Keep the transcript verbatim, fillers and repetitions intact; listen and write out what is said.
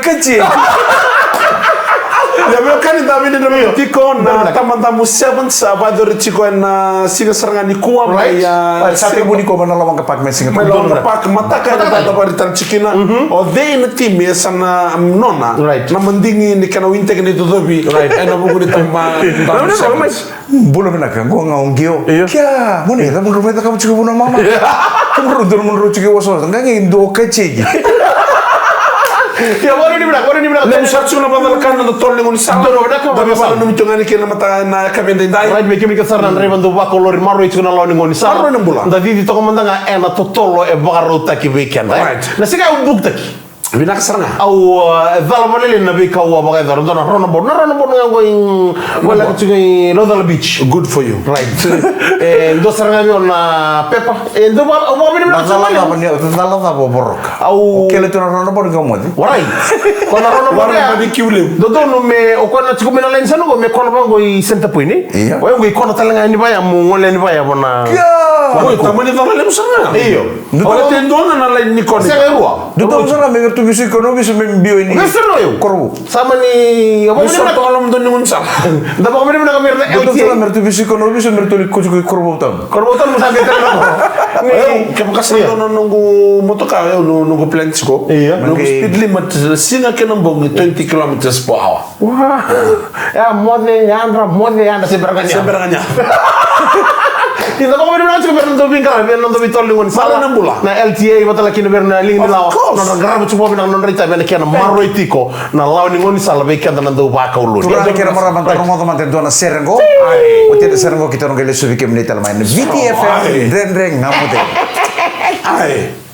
kati. Ia, veiwekani, da vinaka tiko na Tamadamu Sevens, a vakayacori tiko ena siga sara ga nikua, mai, a, sa tekivu nikua mai na Lawanga Park, mai Siga, mai Lawanga Park, mataka ena vakayacori tale tiko kina. O cei na timi e sa na nona na madigi ni kena winitaki na icocovi ena vuku ni Tamadamu Sevens? Bula vinaka, qo ga o Qio. Io. Kia, moni, cava drau mai cakava tiko vua na mama? Cava drau, dua na moni drau tiko e wasawasa, qai qai dua o Kajiki. Ia, vakanuinui vinaka, vakanuinui vinaka. Levu sara tiko na vakacalaka na totolo ni gaunisala. Donu vinaka, da via vakanuinui tiko ga ni kei na mata na yakavi edaidai. Right, vei kemuni kece sara na draiva dau vakaloloi, maroroi tiko na lawa ni gaunisala. Maroroi na bula. Da cici toka mada ga ena totolo e vakarautaki vei keda. Right. Na siga au bukutaki. Vinaka sara ga. Au, uh, cala vakalailai na veika au a vakayacora, dua na roundabout. Na roundabout ga qo i, qo lako tiko i Laucala Beach. Good for you. Right. E dua sara ga vei au na pepa. E dua va, au vakavinavinaka tiko mai. Na cala cava ni, cala cava o voroka? Au. O kele tu na roundabout qo moce. Warai. Ko na roundabout ya. Warai, barbecue levu. Dodonu me, o koya na tiko mai na laini sa na qo me kona vaqo i Centrepoint, e? Io. O yau qo i kona tale ga yani vaya, mo gole yani vaya, vona. Io. Oi, tamani cala levu sara ga. Io. Dodonu. Ora te dua na laini ni kona. Sega e rua. Dodonu sara ga me vei ratou veisiko na ovisa me biu yani. Veisiko na ovisa. Korovou. Sa mani, au vakavinavinaka. Veisiko na ovisa ni gaunisala. Da vakavinavinaka vei ira na L T A. Dodonu sara ga me ratou veisiko na ovisa me ratou lai koto i Korovou Town. Korovou Town, mo sa qai tara na. Ni, kevaka sa dua na noqu motoka, io, no, noqu plan tiko. Io. Noqu speed limit, siga kei na bogi, twenty kilometers per hour. Wow. Ya, moce, yadra, moce, yadra, se bera ga ni. Se bera ga ni. Ni da vakavinavinaka tiko vei ira na dau veiqaravi, vei ira na dau veitolo ni gaunisala. Maroroi na bula. Na L T A, vata kei na vei ira na liga ni lawa. Of course. Nodra qarava tiko vakavinavinaka na nodra itavi ena kena maroroi tiko na lawa ni gaunisala vei keda na dau vakaloloi. Turaga kei na marama, da rogoca mada e dua na sere qo. Ai. Oti na sere qo, keitou na qai lesu vei kemuni tale mai na V T F M, ai, Dredre Ga Mo Cegu. Ai.